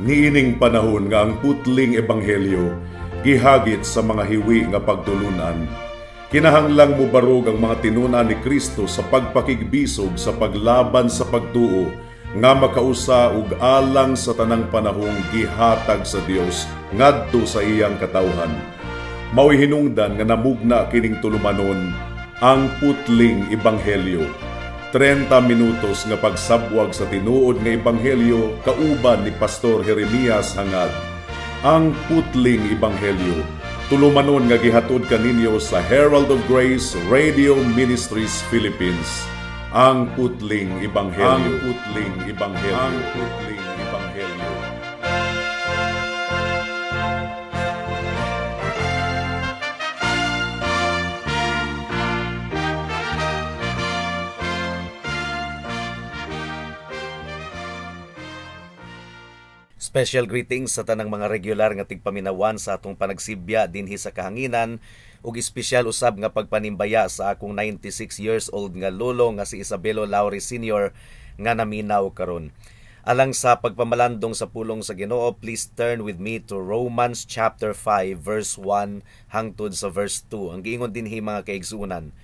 Niining panahon nga ang putling ebanghelyo gihagit sa mga hiwi nga pagtulunan, kinahanglang mobarog ang mga tinun-an ni Kristo sa pagpakigbisog sa paglaban sa pagtuo nga makausa ug alang sa tanang panahong gihatag sa Dios ngadto sa iyang katawhan. Mao'y hinungdan nga namugna kining tulumanon, Ang Putling Ebanghelyo. 30 minutos nga pagsabwag sa tinuod nga ebanghelyo kauban ni Pastor Jeremias Hangad. Ang Putling Ebanghelyo, tulumanon nga gihatod kaninyo sa Herald of Grace Radio Ministries Philippines. Ang Putling Ebanghelyo. Ang Putling Ebanghelyo. Ang Putling Ebanghelyo. Special greetings sa tanang mga regular nga tigpaminawan sa atong panagsibya dinhi sa kahanginan ug espesyal usab nga pagpanimbaya sa akong 96 years old nga lolo nga si Isabelo Lauri Sr. nga naminaw karon. Alang sa pagpamalandong sa pulong sa Ginoo, please turn with me to Romans chapter 5 verse 1 hangtod sa verse 2. Ang giingon dinhi, mga kaigsuonan: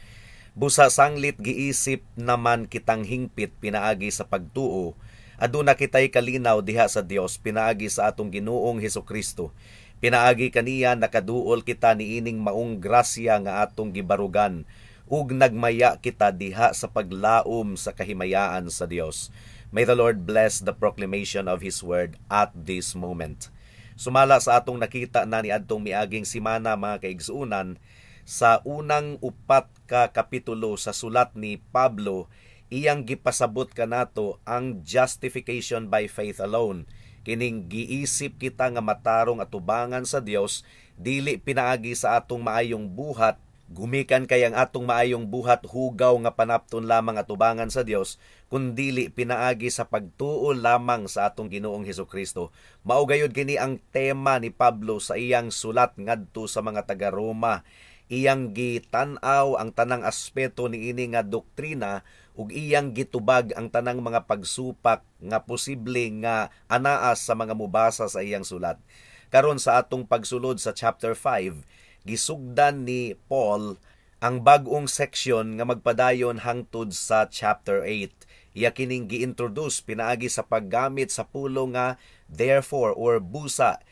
"Busa sanglit giisip naman kitang hingpit pinaagi sa pagtuo, aduna kitay kalinaw diha sa Dios pinaagi sa atong Ginoong Hesukristo. Pinaagi kaniya nakaduol kita niining maong grasya nga atong gibarugan ug nagmaya kita diha sa paglaom sa kahimayaan sa Dios." May the Lord bless the proclamation of His word at this moment. Sumala sa atong nakita na niadtong miaging simana, mga kaigsuonan, sa unang upat ka kapitulo sa sulat ni Pablo, iyang gipasabot kanato ang justification by faith alone. Kining giisip kita nga matarong atubangan sa Dios dili pinaagi sa atong maayong buhat, gumikan kay ang atong maayong buhat hugaw nga panapton lamang atubangan sa Dios, kundili pinaagi sa pagtuo lamang sa atong Ginoong Hesukristo. Mao gayud kini ang tema ni Pablo sa iyang sulat ngadto sa mga taga-Roma. Iyang gitan-aw ang tanang aspeto niini nga doktrina ug iyang gitubag ang tanang mga pagsupak nga posible nga anaas sa mga mubasa sa iyang sulat. Karon sa atong pagsulod sa chapter 5, gisugdan ni Paul ang bag-ong section nga magpadayon hangtod sa chapter 8. Iya kining gi-introduce pinaagi sa paggamit sa pulong nga "therefore" or "busa",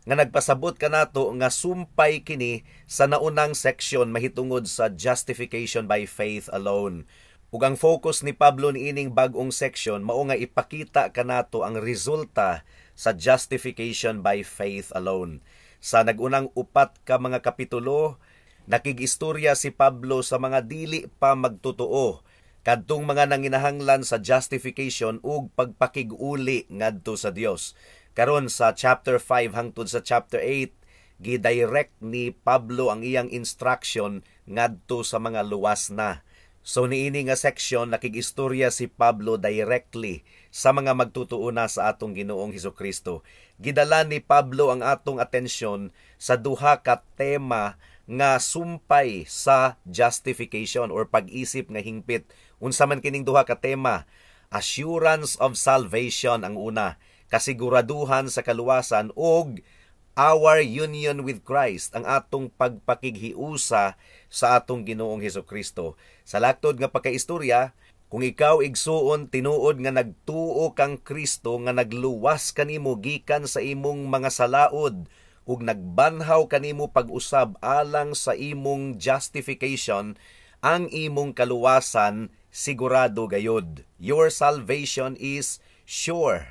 nga nagpasabot kanato nga sumpay kini sa naunang section mahitungod sa justification by faith alone. Ug ang focus ni Pablo niining bag-ong section mao nga ipakita kanato ang resulta sa justification by faith alone. Sa nagunang upat ka mga kapitulo, nakig-istorya si Pablo sa mga dili pa magtotoo kadtong mga nanginahanglan sa justification ug pagpakig-uli ngadto sa Dios. Karon sa chapter 5 hangtod sa chapter 8, gi-direct ni Pablo ang iyang instruction ngadto sa mga luwas na. So niini nga section nakig-istorya si Pablo directly sa mga magtutuo na sa atong Ginoong Hesukristo. Gidala ni Pablo ang atong atensyon sa duha ka tema nga sumpay sa justification or pag-isip nga hingpit. Unsa man kining duha ka tema? Assurance of salvation ang una, kasiguraduhan sa kaluwasan, ug our union with Christ, ang atong pagpakighiusa sa atong Ginoong Hesukristo. Sa laktod nga pagkaistorya, kung ikaw, igsuon, tinuod nga nagtuo kang Kristo nga nagluwas kanimo gikan sa imong mga salaod ug nagbanhaw kanimo pag-usab alang sa imong justification, ang imong kaluwasan sigurado gayud. Your salvation is sure.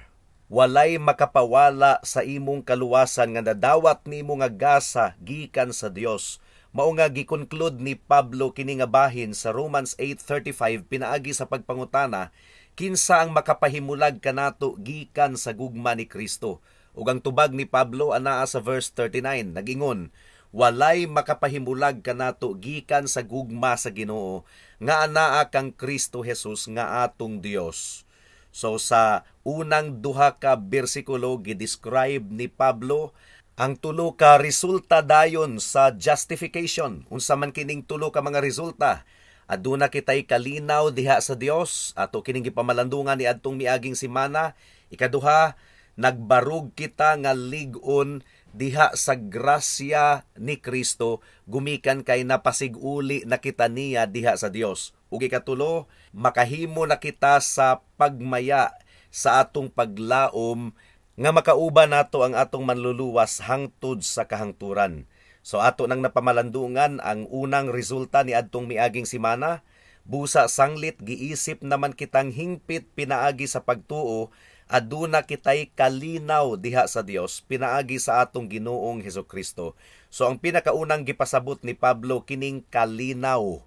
Walay makapawala sa imong kaluwasan nga nadawat nimo nga gasa gikan sa Dios. Mao nga gi-conclude ni Pablo kini nga bahin sa Romans 8:35 pinaagi sa pagpangutana, "Kinsa ang makapahimulag kanato gikan sa gugma ni Kristo?" Ug ang tubag ni Pablo anaa sa verse 39, nagingon, "Walay makapahimulag kanato gikan sa gugma sa Ginoo nga anaa kang Kristo Jesus nga atong Dios." So sa unang duha ka bersikulo, gi-describe ni Pablo ang tulo ka resulta dayon sa justification. Unsa man kining tulo ka mga resulta? Aduna kitay kalinaw diha sa Dios, ato kining gipamalandungan ni adtong miaging semana. Ikaduha, Nagbarog kita nga lig-on diha sa grasya ni Kristo gumikan kay napasiguli na kita niya diha sa Dios. Ug ikatulo, makahimo na kita sa pagmaya sa atong paglaom nga makauban nato ang atong Manluluwas hangtod sa kahangturan. So ato nang napamalandungan ang unang resulta ni adtong miaging simana. Busa sanglit giisip naman kitang hingpit pinaagi sa pagtuo, aduna kitay kalinaw diha sa Dios pinaagi sa atong Ginoong Hesukristo. So ang pinakaunang gipasabot ni Pablo kining kalinaw.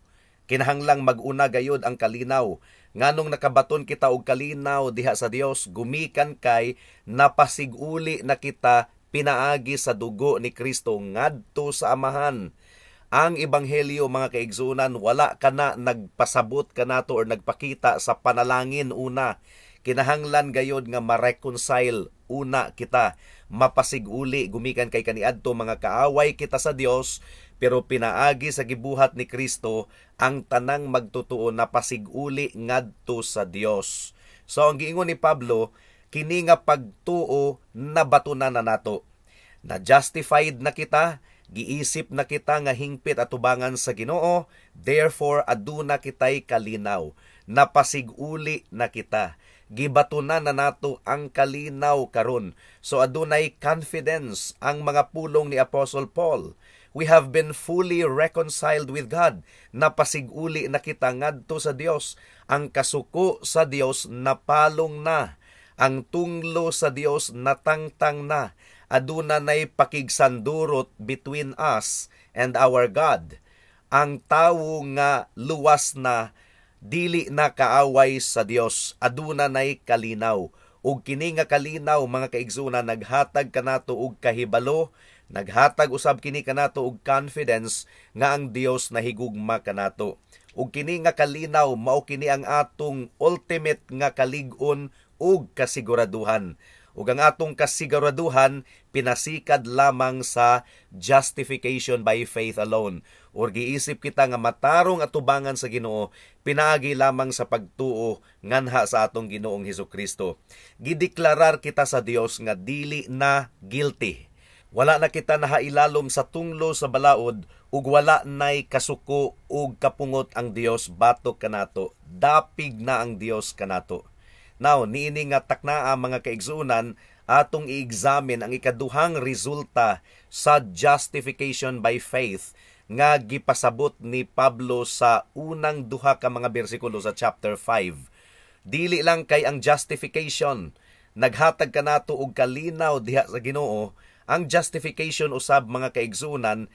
Kinahanglang mag-una gayod ang kalinaw. Nganong nakabaton kita og kalinaw diha sa Dios gumikan kay napasiguli na kita pinaagi sa dugo ni Kristo ngadto sa Amahan. Ang ebanghelyo, mga kaigsunan, wala kana nagpasabot kanato or nagpakita sa panalangin una. Kinahanglan gayod nga ma-reconcile una kita, mapasiguli gumikan kay kaniadto mga kaaway kita sa Dios, pero pinaagi sa gibuhat ni Kristo ang tanang magtutuo napasiguli ngadto sa Dios. So ang giingon ni Pablo, kini nga pagtuo nabatunan na nato. Na justified na kita, giisip na kita nga hingpit atubangan sa Ginoo, therefore aduna kitay kalinaw, napasiguli na kita. Gibatunan na nato ang kalinaw karon. So adunay confidence ang mga pulong ni Apostle Paul. We have been fully reconciled with God. Napasiguli na kita ngadto sa Dios. Ang kasuko sa Dios napalong na. Ang tunglo sa Dios natangtang na. Aduna nay pakigsandurot between us and our God. Ang tawo nga luwas na, dili na kaaway sa Dios. Aduna nay kalinaw. Ug kini nga kalinaw, mga kaigsuonan, naghatag kanato og kahibalo, naghatag usab kini kanato og confidence nga ang Dios nahigugma kanato. Ug kini nga kalinaw mao kini ang atong ultimate nga kalig-on ug kasiguraduhan. Ug ang atong kasiguraduhan pinasikad lamang sa justification by faith alone. Or giisip kita nga matarong atubangan sa Ginoo pinaagi lamang sa pagtuo nganha sa atong Ginoong Hesukristo. Gideklarar kita sa Dios nga dili na guilty. Wala na kita nahailalom sa tunglo sa balaod ug wala nay kasuko ug kapungot ang Dios batok kanato. Dapig na ang Dios kanato. Now, niini nga taknaa, mga kaigsuonan, atong i-examine ang ikaduhang resulta sa justification by faith nga gipasabot ni Pablo sa unang duha ka mga bersikulo sa chapter 5. Dili lang kay ang justification naghatag kanato og kalinaw diha sa Ginoo, ang justification usab, mga kaigsuonan,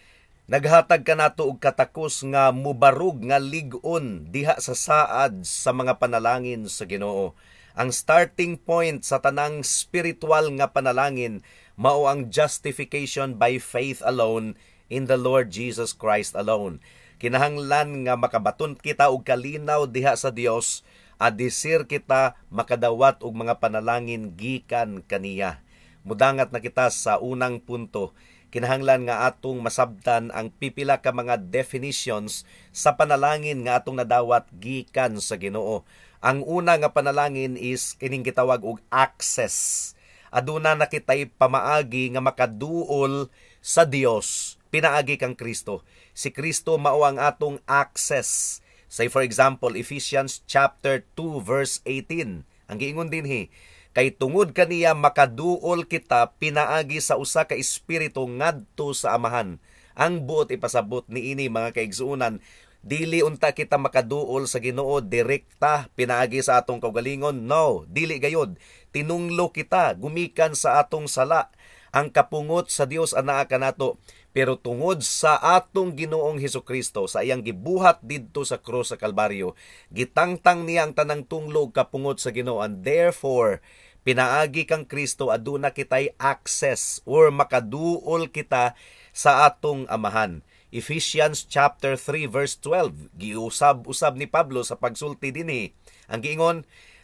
naghatag kanato og katakos nga mubarog nga lig-on diha sa saad sa mga panalangin sa Ginoo. Ang starting point sa tanang spiritual nga panalangin mao ang justification by faith alone in the Lord Jesus Christ alone. Kinahanglan nga makabaton kita og kalinaw diha sa Dios, adisir kita makadawat og mga panalangin gikan kaniya. Mudangat na kita sa unang punto. Kinahanglan nga atong masabtan ang pipila ka mga definitions sa panalangin nga atong nadawat gikan sa Ginoo. Ang una nga panalangin is kining gitawag og access. Aduna na kitay pamaagi nga makaduol sa Dios pinaagi kang Kristo. Si Kristo mao ang atong access. Say, for example, Ephesians chapter 2 verse 18. Ang giingon dinhi, kay tungod kaniya makaduol kita pinaagi sa usa ka espiritu ngadto sa Amahan. Ang buot ipasabot niini, mga kaigsuonan, dili unta kita makaduol sa Ginoo direkta pinaagi sa atong kaugalingon. No, dili gayod. Tinunglo kita gumikan sa atong sala. Ang kapungot sa Dios anaa kanato. Pero tungod sa atong Ginoong Hesukristo, sa iyang gibuhat didto sa krus sa Kalbaryo, gitangtang niya ang tanang tunglo ug kapungot sa Ginoo, and therefore pinaagi kang Kristo aduna kitay access or makaduol kita sa atong Amahan. Ephesians chapter 3 verse 12, giusab-usab ni Pablo sa pagsulti dinhi. Ang giingon,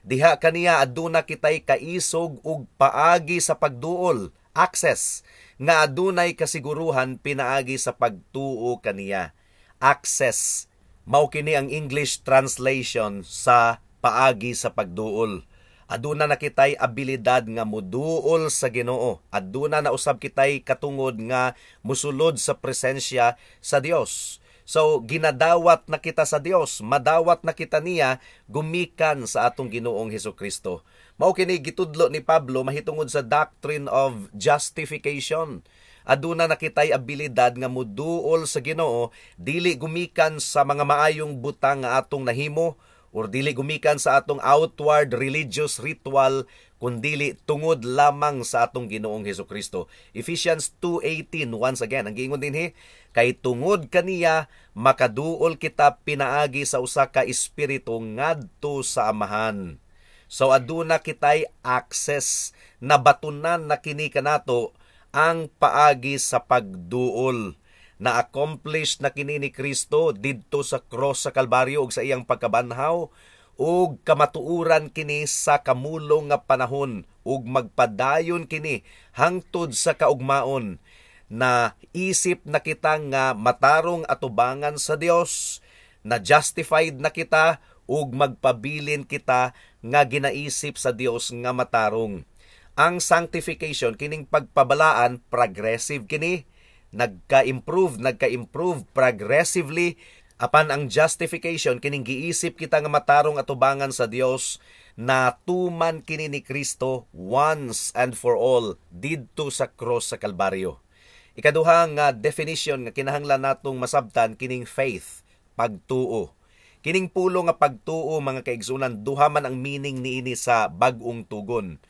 diha kaniya aduna kitay kaisog ug paagi sa pagduol, access, nga adunay kasiguruhan pinaagi sa pagtuo kaniya. Access, mao kini ang English translation sa paagi sa pagduol. Aduna na kitay abilidad nga muduol sa Ginoo. Aduna na usab kitay katungod nga musulod sa presensya sa Dios. So ginadawat na kita sa Dios, madawat na kita niya gumikan sa atong Ginoong Hesukristo. Mao kini gitudlo ni Pablo mahitungod sa doctrine of justification. Aduna na kitay abilidad nga muduol sa Ginoo, dili gumikan sa mga maayong butang nga atong nahimo or dili gumikan sa atong outward religious ritual, kundili tungod lamang sa atong Ginoong Hesukristo. Ephesians 2:18 once again, ang giingon dinhi, kay tungod kaniya makaduol kita pinaagi sa usa ka espiritu ngadto sa Amahan. So aduna kitay access, nabatunan na kini kanato ang paagi sa pagduol. Na-accomplish na kini ni Kristo didto sa cross sa Kalbaryo ug sa iyang pagkabanhaw, ug kamatuoran kini sa kamulong nga panahon ug magpadayon kini hangtod sa kaugmaon na isip na kita nga matarong atubangan sa Dios, na justified na kita ug magpabilin kita nga ginaisip sa Dios nga matarong. Ang sanctification, kining pagpabalaan, progressive kini, nagka-improve progressively. Apan ang justification, kining giisip kita nga matarong atubangan sa Dios, natuman kini ni Kristo once and for all didto sa cross sa Kalbaryo. Ikaduha nga definition nga kinahanglan natong masabtan, kining faith, pagtuo. Kining pulo nga pagtuo, mga kaigsunan, duha man ang meaning niini sa Bag-ong Tugon.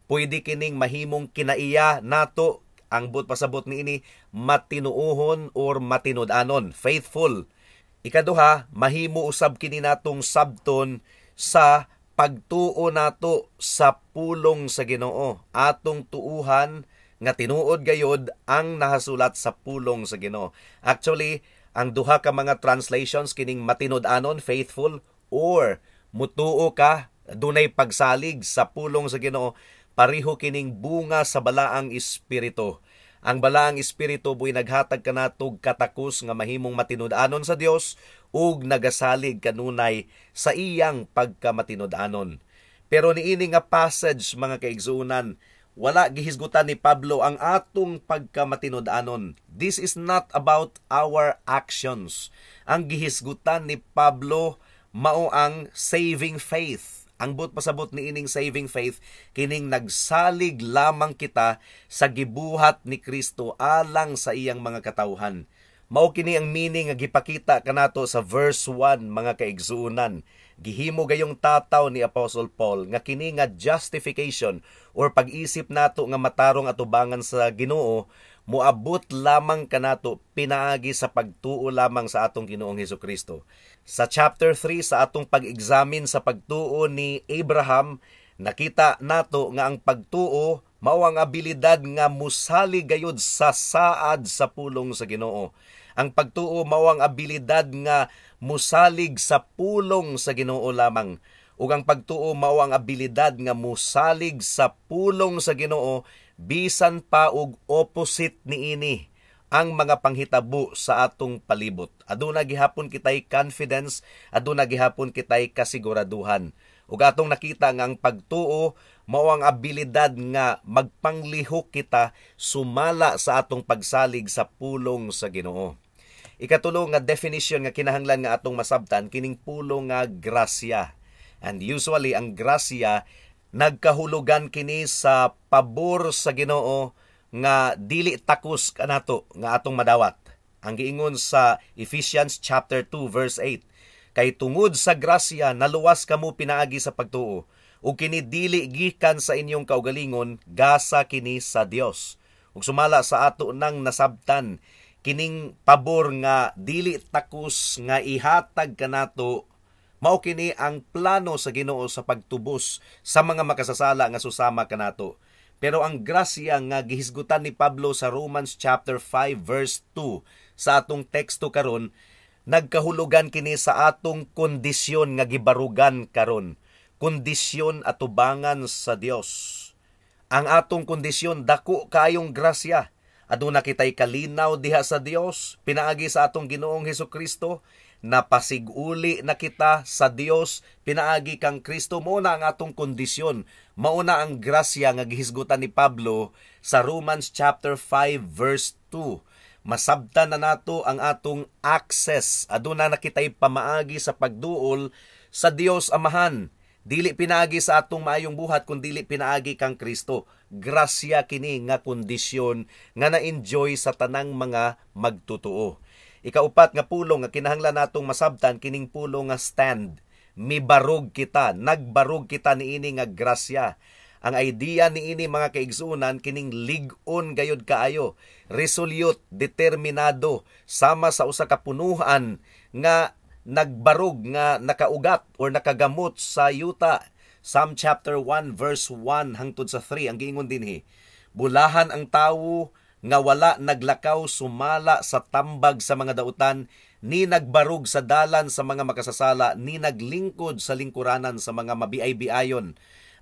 Pwede kining mahimong kinaiya nato, ang but pasabot niini matinuohon or matinud-anon, faithful. Ikaduha, mahimo usab kini natong sabton sa pagtuo nato sa pulong sa Ginoo. Atong tuuhan nga tinuod gayod ang nahasulat sa pulong sa Ginoo. Actually, ang duha ka mga translations kining matinud-anon, faithful, or mutuo ka, dunay pagsalig sa pulong sa Ginoo, pareho kining bunga sa Balaang Espiritu. Ang Balaang Espiritu buy naghatag kanatog katakos nga mahimong matinud-anon sa Dios ug nagasalig kanunay sa iyang pagkamatinud-anon. Pero niini nga passage, mga kaigsuonan, wala gihisgutan ni Pablo ang atong pagkamatinud-anon. This is not about our actions. Ang gihisgutan ni Pablo mao ang saving faith. Ang but pasabot ni ining saving faith, kining nagsalig lamang kita sa gibuhat ni Kristo alang sa iyang mga katawhan. Mao kini ang meaning nga gipakita kanato sa verse 1, mga kaigsuonan. Gihimo gayong tataw ni Apostle Paul nga kini nga justification or pag-isip nato nga matarong atubangan sa Ginoo moabot lamang kanato pinaagi sa pagtuo lamang sa atong Ginoong Hesukristo. Sa chapter 3, sa atong pag-examine sa pagtuo ni Abraham, nakita nato nga ang pagtuo mao ang abilidad nga musali gayud sa saad sa pulong sa Ginoo. Ang pagtuo mao ang abilidad nga musalig sa pulong sa Ginoo lamang. Ug ang pagtuo mao ang abilidad nga musalig sa pulong sa Ginoo bisan pa og opposite niini ang mga panghitabo sa atong palibot. Aduna gihapon kitay confidence, aduna gihapon kitay kasiguraduhan. Ug atong nakita nga ang pagtuo mao ang abilidad nga magpanglihok kita sumala sa atong pagsalig sa pulong sa Ginoo. Ikatulo nga definition nga kinahanglan nga atong masabtan, kining pulong nga grasya. And usually ang grasya nagkahulugan kini sa pabor sa Ginoo nga dili takos kanato nga atong madawat. Ang giingon sa Ephesians chapter 2 verse 8, kay tungod sa grasya naluwas kamo pinaagi sa pagtuo, ug kini dili gikan sa inyong kaugalingon, gasa kini sa Dios. Ug sumala sa ato nang nasabtan, kining pabor nga dili takos nga ihatag kanato, mao kini ang plano sa Ginoo sa pagtubos sa mga makasasala nga susama kanato. Pero ang grasya nga gihisgutan ni Pablo sa Romans chapter 5 verse 2 sa atong teksto karon, nagkahulugan kini sa atong kondisyon nga gibarugan karon, kondisyon atubangan sa Dios. Ang atong kondisyon dako kayong grasya. Aduna kitay kalinaw diha sa Dios pinaagi sa atong Ginoong Hesukristo. Napasiguli na kita sa Dios pinaagi kang Kristo. Mao na ang atong kondisyon. Mao na ang grasya nga gihisgutan ni Pablo sa Romans chapter 5 verse 2. Masabtan na nato ang atong access. Aduna na kitay pamaagi sa pagduol sa Dios Amahan. Dili pinaagi sa atong maayong buhat, kun dili pinaagi kang Kristo. Grasya kini nga kondisyon nga na-enjoy sa tanang mga magtotoo. Ikaupat nga pulong nga kinahanglan natong masabtan, kining pulong nga stand. Mibarog kita, nagbarog kita niini nga grasya. Ang idea niini, mga kaigsuonan, kining lig-on gayud kaayo, resolute, determinado, sama sa usa ka punuhan nga nagbarog, nga nakaugat or nakagamot sa yuta. Psalm chapter 1 verse 1 hangtod sa 3, ang giingon dinhi: "Bulahan ang tawo nga wala naglakaw sumala sa tambag sa mga dautan, ni nagbarog sa dalan sa mga makasasala, ni naglingkod sa lingkuranan sa mga mabiay-biayon.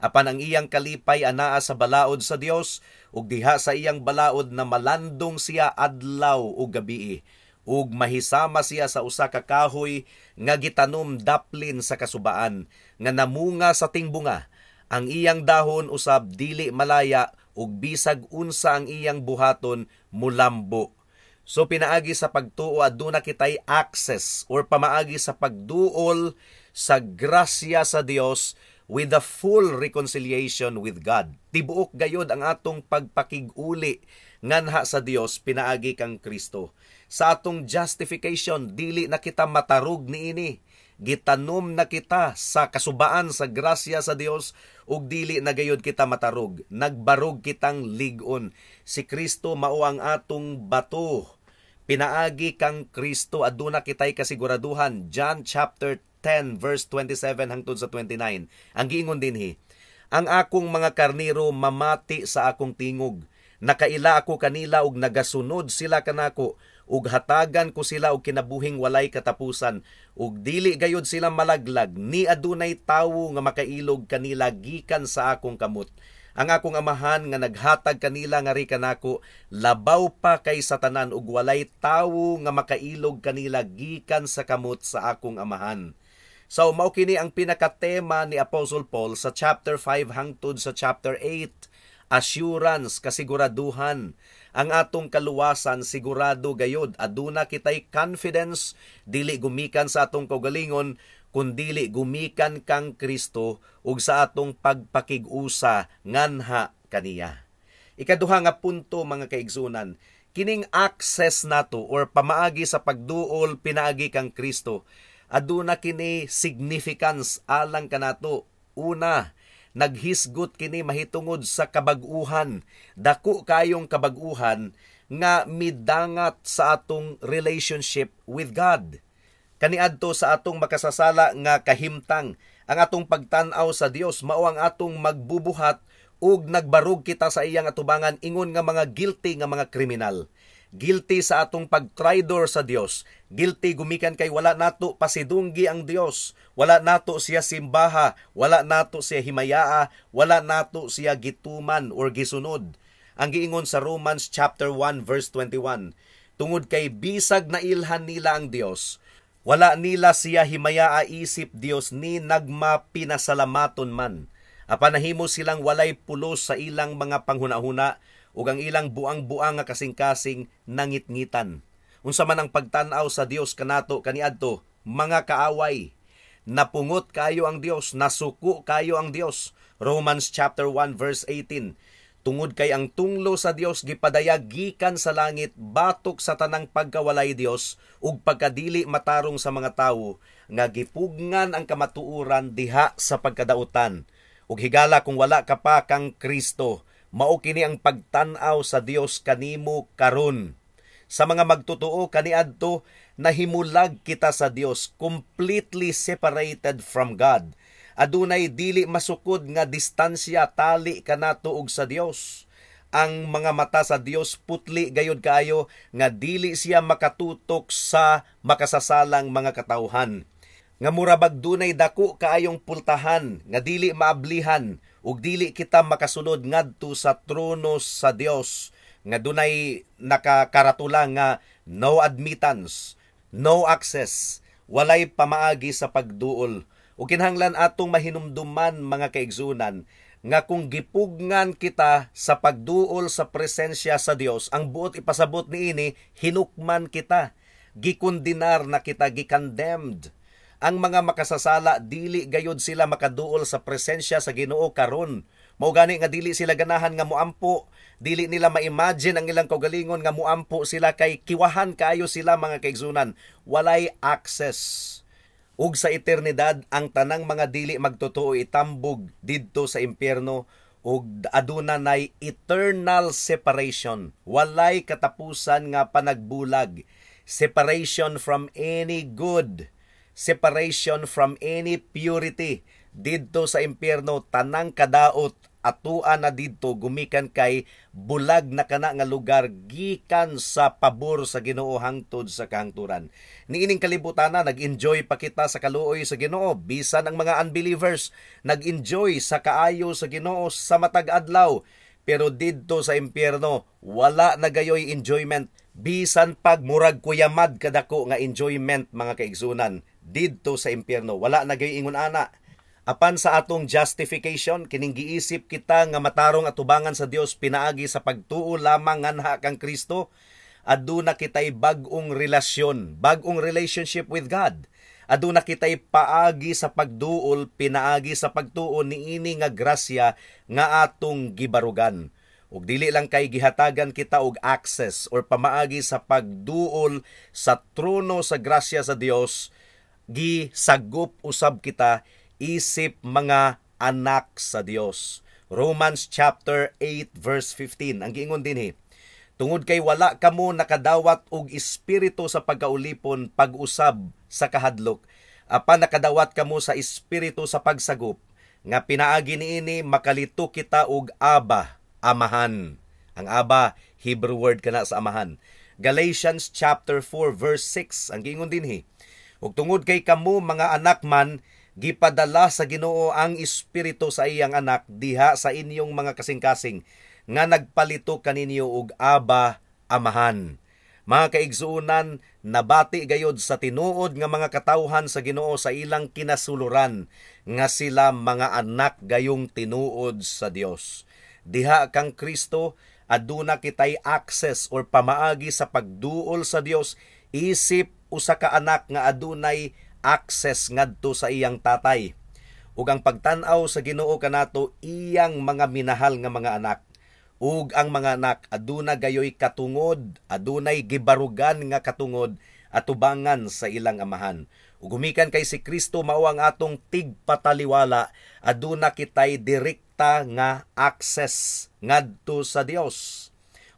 Apan ang iyang kalipay anaa sa balaod sa Dios, ug diha sa iyang balaod na malandong siya adlaw ug gabii. Ug mahisama siya sa usa ka kahoy nga gitanom daplin sa kasubaan, nga namunga sa tingbunga. Ang iyang dahon usab dili malaya, ug bisag unsa ang iyang buhaton mulambo." So pinaagi sa pagtuo, aduna kitay access or pamaagi sa pagduol sa grasya sa Dios with the full reconciliation with God. Tibuok gayod ang atong pagpakig-uli nganha sa Dios pinaagi kang Kristo. Sa atong justification, dili na kita matarog niini. Gitanom na kita sa kasubaan sa grasya sa Dios ug dili na gayod kita matarog. Nagbarog kitang lig-on. Si Kristo mao ang atong bato. Pinaagi kang Kristo, aduna kitay kasiguraduhan. John chapter 10 verse 27 hangtod sa 29. Ang giingon dinhi: "Ang akong mga karnero mamati sa akong tingog. Nakaila ako kanila ug nagasunod sila kanako, ug hatagan ko sila og kinabuhing walay katapusan, ug dili gayud sila malaglag, ni adunay tawo nga makailog kanila gikan sa akong kamot. Ang akong Amahan nga naghatag kanila ngari kanako labaw pa kay sa tanan, ug walay tawo nga makailog kanila gikan sa kamot sa akong Amahan." So mao kini ang pinakatema ni Apostle Paul sa chapter 5 hangtod sa chapter 8. Assurance, kasiguraduhan. Ang atong kaluwasan sigurado gayod. Aduna kitay confidence, dili gumikan sa atong kaugalingon, kundili gumikan kang Kristo ug sa atong pagpakig-usa nganha kaniya. Ikaduha nga punto, mga kaigsunan, kining access nato or pamaagi sa pagduol pinaagi kang Kristo, aduna kini significance alang kanato. Una, naghisgot kini mahitungod sa kabag-uhan. Dako kayong kabag-uhan nga midangat sa atong relationship with God. Kaniadto sa atong makasasala nga kahimtang, ang atong pagtan-aw sa Dios mao ang atong magbubuhat ug nagbarog kita sa iyang atubangan ingon nga mga guilty nga mga kriminal. Guilty sa atong pagtraidor sa Dios. Guilty gumikan kay wala nato pasidunggi ang Dios. Wala nato siya simbaha, wala nato siya himayaa, wala nato siya gituman or gisunod. Ang giingon sa Romans chapter 1 verse 21, tungod kay bisag nailhan nila ang Dios, wala nila siya himayaa isip Dios ni nagmapinasalamaton man. Apan nahimo silang walay pulos sa ilang mga panghunahuna ug ang ilang buang-buang nga kasing-kasing nangitngitan. Unsa man ang pagtan-aw sa Dios kanato kaniadto, mga kaaway. Napungot kayo ang Dios, nasuko kayo ang Dios. Romans chapter 1 verse 18. Tungod kay ang tunglo sa Dios gipadayag gikan sa langit batok sa tanang pagkawalay Dios ug pagkadili matarong sa mga tawo nga gipugngan ang kamatuoran diha sa pagkadautan. Ug higala kung wala ka pa kang Kristo, mao kini ang pagtan-aw sa Dios kanimo karon. Sa mga magtotoo kaniadto, nahimulag kita sa Dios, completely separated from God. Adunay dili masukod nga distansya tali kanato og sa Dios. Ang mga mata sa Dios putli gayud kaayo nga dili siya makatutok sa makasasalang mga katawhan. Nga mura bag dunay dako kaayong pultahan nga dili maablihan ug dili kita makasulod ngadto sa trono sa Dios, nga dunay nakakaratula nga no admittance, no access. Walay pamaagi sa pagduol. Ug kinahanglan atong mahinumduman, mga kaigsunan, nga kung gipugngan kita sa pagduol sa presensya sa Dios, ang buot ipasabot niini, hinukman kita, gikundinar na kita, gikondemned. Ang mga makasasala, dili gayud sila makaduol sa presensya sa Ginoo karon. Mao gani nga dili sila ganahan nga moampo, dili nila ma-imagine ang ilang kaugalingon nga moampo sila kay kiwahan kaayo sila, mga kaigsunan, walay access. Ug sa eternidad, ang tanang mga dili magtotoo itambog didto sa impyerno ug aduna nay eternal separation. Walay katapusan nga panagbulag. Separation from any good. Separation from any purity. Didto sa impyerno, tanang kadaot atua na didto gumikan kay bulag na kana nga lugar gikan sa pabor sa Ginoo hangtod sa kahangturan. Niining kalibutana, nag-enjoy pa kita sa kaluoy sa Ginoo. Bisan ang mga unbelievers, nag-enjoy sa kaayo sa Ginoo sa matag adlaw. Pero didto sa impyerno, wala na gayoy enjoyment, bisan pag murag kuyamad kadako nga enjoyment, mga kaigsunan. Didto sa impyerno, wala na gayoy ingon ana. Apan sa atong justification, kining giisip kita nga matarong atubangan sa Dios pinaagi sa pagtuo lamang nganha kang Kristo, aduna kitay bag-ong relasyon, bag-ong relationship with God. Aduna kitay paagi sa pagduol pinaagi sa pagtuo niini nga grasya nga atong gibarugan. Ug dili lang kay gihatagan kita og access or pamaagi sa pagduol sa trono sa grasya sa Dios, gisagop usab kita isip mga anak sa Dios. Romans chapter 8 verse 15. Ang giingon dinhi, "Tungod kay wala kamo nakadawat og espiritu sa pagkaulipon pag-usab sa kahadlok, apan nakadawat kamo sa espiritu sa pagsagop, nga pinaagi niini makalito kita og Aba, Amahan." Ang Aba, Hebrew word kana sa amahan. Galatians chapter 4 verse 6. Ang giingon dinhi, "Ug tungod kay kamo mga anak man, gipadala sa Ginoo ang espiritu sa iyang anak diha sa inyong mga kasing-kasing nga nagpalito kaninyo og Aba, Amahan." Mga kaigsuonan, nabati gayod sa tinuod nga mga katawhan sa Ginoo sa ilang kinasuluran nga sila mga anak gayong tinuod sa Dios. Diha kang Kristo, aduna kitay access or pamaagi sa pagduol sa Dios isip usa ka anak nga adunay access ngadto sa iyang tatay. Ug ang pagtan-aw sa Ginoo kanato, iyang mga minahal nga mga anak. Ug ang mga anak aduna gayoy katungod, adunay gibarugan nga katungod atubangan sa ilang amahan. Ug gumikan kay si Kristo mao ang atong tigpataliwala, aduna kitay direkta nga access ngadto sa Dios.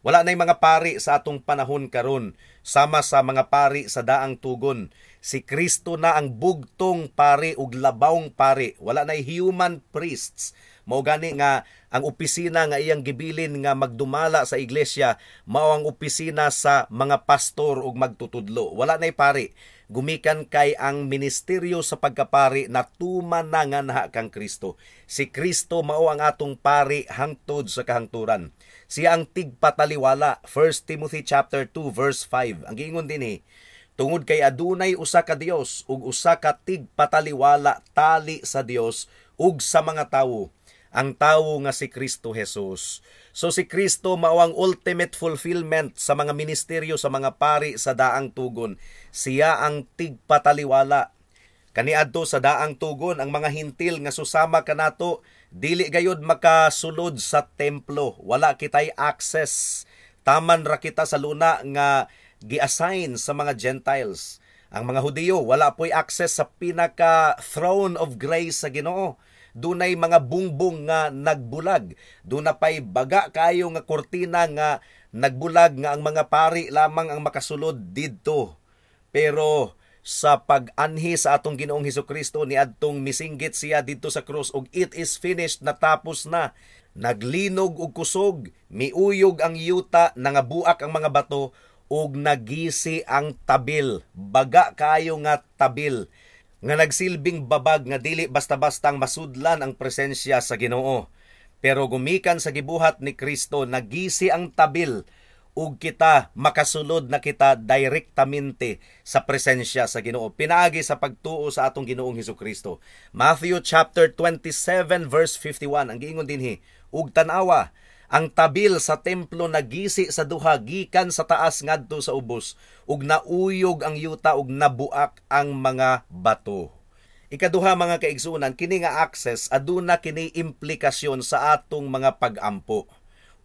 Wala nay mga pari sa atong panahon karon sama sa mga pari sa daang tugon. Si Kristo na ang bugtong pari ug labawng pari. Wala nay human priests. Mao gani nga ang opisina nga iyang gibilin nga magdumala sa iglesia mao ang opisina sa mga pastor ug magtutudlo. Wala nay pari. Gumikan kay ang ministeryo sa pagkapari natuman na nganha kang Kristo. Si Kristo mao ang atong pari hangtod sa kahangturan. Siya ang tigpataliwala. 1 Timothy chapter 2 verse 5. Ang giingon dinhi, "Tungod kay adunay usa ka Dios ug usa ka tigpataliwala tali sa Dios ug sa mga tawo, ang tawo nga si Kristo Jesus." So si Kristo mao ang ultimate fulfillment sa mga ministeryo sa mga pari sa daang tugon. Siya ang tigpataliwala. Kaniadto sa daang tugon, ang mga Hentil nga susama kanato dili gayud makasulod sa templo. Wala kitay access. Taman ra kita sa luna nga gi-assign sa mga Gentiles. Ang mga Hudiyo wala po'y access sa pinaka throne of grace sa Ginoo. Dunay mga bungbong nga nagbulag. Duna pay baga kayo nga kortina nga nagbulag nga ang mga pari lamang ang makasulod didto. Pero sa pag-anhi sa atong Ginoong Hesukristo niadtong misinggit siya didto sa krus og "It is finished," natapos na. Naglinog og kusog, miuyog ang yuta, nangabuak ang mga bato ug nagisi ang tabil. Baga kayo nga tabil nga nagsilbing babag nga dili basta-bastang masudlan ang presensya sa Ginoo. Pero gumikan sa gibuhat ni Kristo, nagisi ang tabil ug kita makasulod na kita direktamente sa presensya sa Ginoo pinaagi sa pagtuo sa atong Ginoong Hesukristo. Matthew chapter 27 verse 51, ang giingon dinhi, "Ug tan-awa, ang tabil sa templo nagisi sa duha gikan sa taas ngadto sa ubos, ug nauyog ang yuta ug nabuak ang mga bato." Ikaduha, mga kaigsunan, kini nga access aduna kini implikasyon sa atong mga pagampo.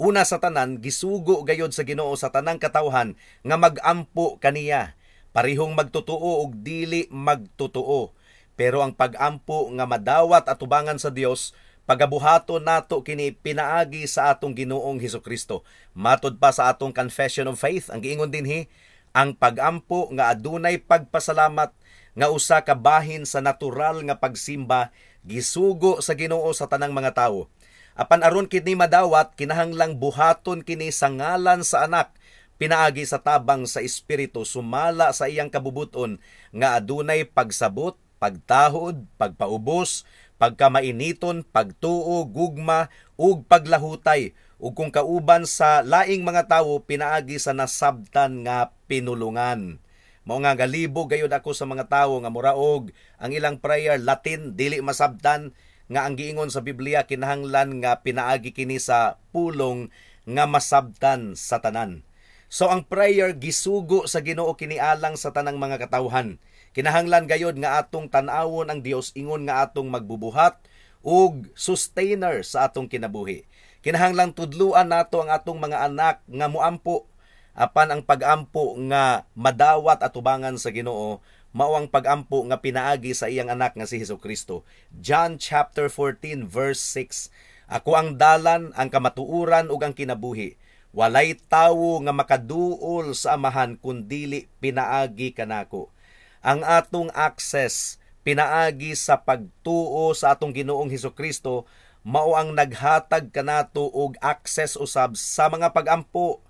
Una sa tanan, gisugo gayod sa Ginoo sa tanang katawhan nga magampo kaniya, parihong magtotoo og dili magtotoo. Pero ang pagampo nga madawat atubangan sa Dios, pagabuhaton nato kini pinaagi sa atong Ginoong Hesukristo. Matod pa sa atong Confession of Faith, ang giingon dinhi, ang pagampo nga adunay pagpasalamat nga usa ka bahin sa natural nga pagsimba, gisugo sa Ginoo sa tanang mga tawo. Apan aron kini madawat, kinahanglang buhaton kini sa ngalan sa Anak, pinaagi sa tabang sa Espiritu sumala sa iyang kabubuton nga adunay pagsabot, pagtahod, pagpaubos, pagkamainiton, pagtuo, gugma ug paglahutay, ug kung kauban sa laing mga tawo pinaagi sa nasabtan nga pinulungan. Mao nga galibo gayud ako sa mga tawo nga muraog ang ilang prayer Latin, dili masabtan nga ang giingon sa Biblia kinahanglan nga pinaagi kini sa pulong nga masabtan sa tanan. So ang prayer, gisugo sa Ginoo kini alang sa tanang mga katawhan. Kinahanglan gayod nga atong tan-awon ang Dios ingon nga atong magbubuhat ug sustainer sa atong kinabuhi. Kinahanglang tudluan nato ang atong mga anak nga muampo, apan ang pagampo nga madawat atubangan sa Ginoo mao ang pagampo nga pinaagi sa iyang anak nga si Hesukristo. John chapter 14 verse 6. "Ako ang dalan, ang kamatuoran ug ang kinabuhi. Walay tawo nga makaduol sa Amahan kun dili pinaagi kanako." Ang atong access pinaagi sa pagtuo sa atong Ginoong Hesukristo mao ang naghatag kanato og access usab sa mga pagampo.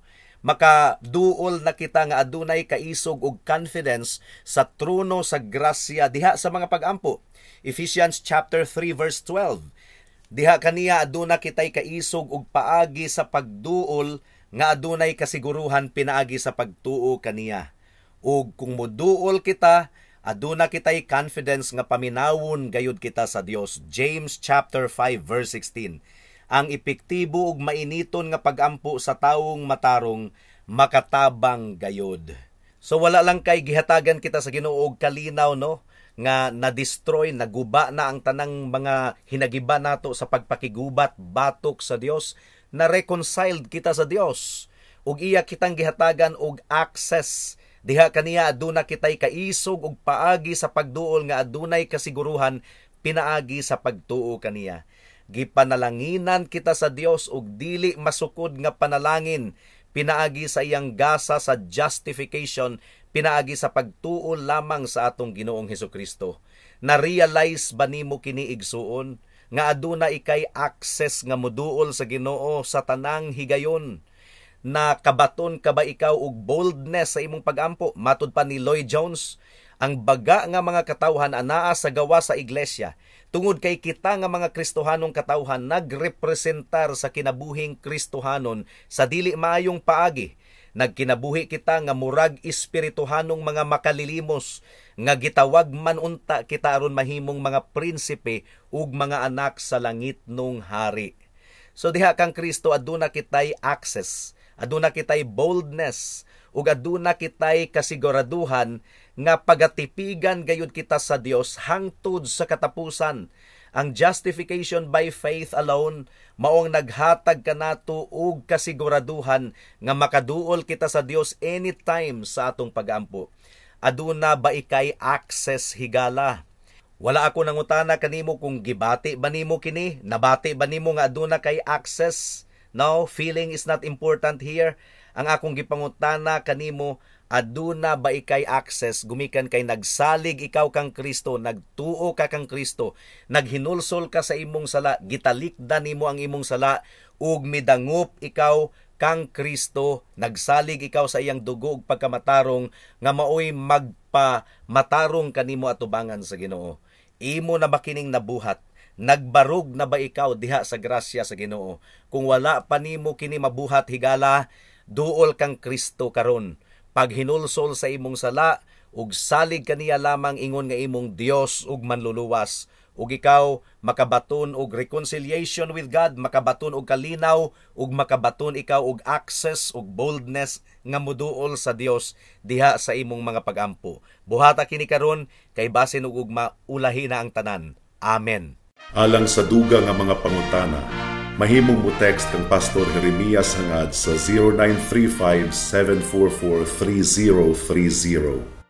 Makaduol na kita nga adunay kaisog og confidence sa trono sa grasya diha sa mga pagampo. Ephesians chapter 3 verse 12. Diha kaniya aduna kitay kaisog og paagi sa pagduol nga adunay kasiguruhan pinaagi sa pagtuo kaniya. Ug kung moduol kita, aduna kitay confidence nga paminawon gayud kita sa Dios. James chapter 5 verse 16. Ang epektibo ug mainiton nga pagampo sa tawong matarong makatabang gayod. So wala lang kay gihatagan kita sa Ginoo og kalinaw, no, nga na-destroy, naguba na ang tanang mga hinagiba nato sa pagpakigubat batok sa Dios, na reconciled kita sa Dios ug iya kitang gihatagan og access. Diha kaniya aduna kitay kaisog og paagi sa pagduol nga adunay kasiguruhan pinaagi sa pagtuo kaniya. Gipanalanginan kita sa Dios og dili masukod nga panalangin pinaagi sa iyang gasa sa justification pinaagi sa pagtuo lamang sa atong Ginoong Hesukristo. Na-realize ba nimo kini, igsuon, nga aduna ikay access nga moduol sa Ginoo sa tanang higayon? Na kabaton ka ba ikaw og boldness sa imong pagampo? Matod pa ni Lloyd Jones, ang baga nga mga katawhan anaa sa gawa sa iglesia tungod kay kita nga mga Kristohanong katawhan nagrepresentar sa kinabuhing Kristohanon sa dili maayong paagi. Nagkinabuhi kita nga murag espirituhanong mga makalilimos nga gitawag man unta kita aron mahimong mga prinsipe ug mga anak sa langit nung hari. So diha kang Kristo aduna kitay access, aduna kitay boldness, ug aduna kitay kasiguraduhan nga pagatipigan gayud kita sa Dios hangtod sa katapusan. Ang justification by faith alone mao ang naghatag kanato og kasiguraduhan nga makaduol kita sa Dios anytime sa atong pagampo. Aduna ba ikay access, higala? Wala ako nangutana kanimo kung gibati ba nimo kini, nabati ba nimo nga aduna kay access? No, feeling is not important here. Ang akong gipangutana kanimo, aduna ba ikay access gumikan kay nagsalig ikaw kang Kristo, nagtuo ka kang Kristo, naghinulsol ka sa imong sala, gitalikdan nimo ang imong sala ug midangop ikaw kang Kristo, nagsalig ikaw sa iyang dugo ug pagkamatarong nga maoy magpamatarong kanimo atubangan sa Ginoo? Imo na ba kining nabuhat? Nagbarog na ba ikaw diha sa grasya sa Ginoo? Kung wala pa nimo kini mabuhat, higala, Duol kang Kristo karon. Paghinulsol sa imong sala ug salig kaniya lamang ingon nga imong Dios ug Manluluwas, ug ikaw makabaton og reconciliation with God, makabaton og kalinaw, ug makabaton ikaw og access ug boldness nga muduol sa Dios diha sa imong mga pagampo. Buhata kini karon kay basin og ugma ulahi na ang tanan. Amen. Alang sa dugang nga mga pangutana, mahimong mo text kang Pastor Jeremias Hangad sa 0935 744 3030.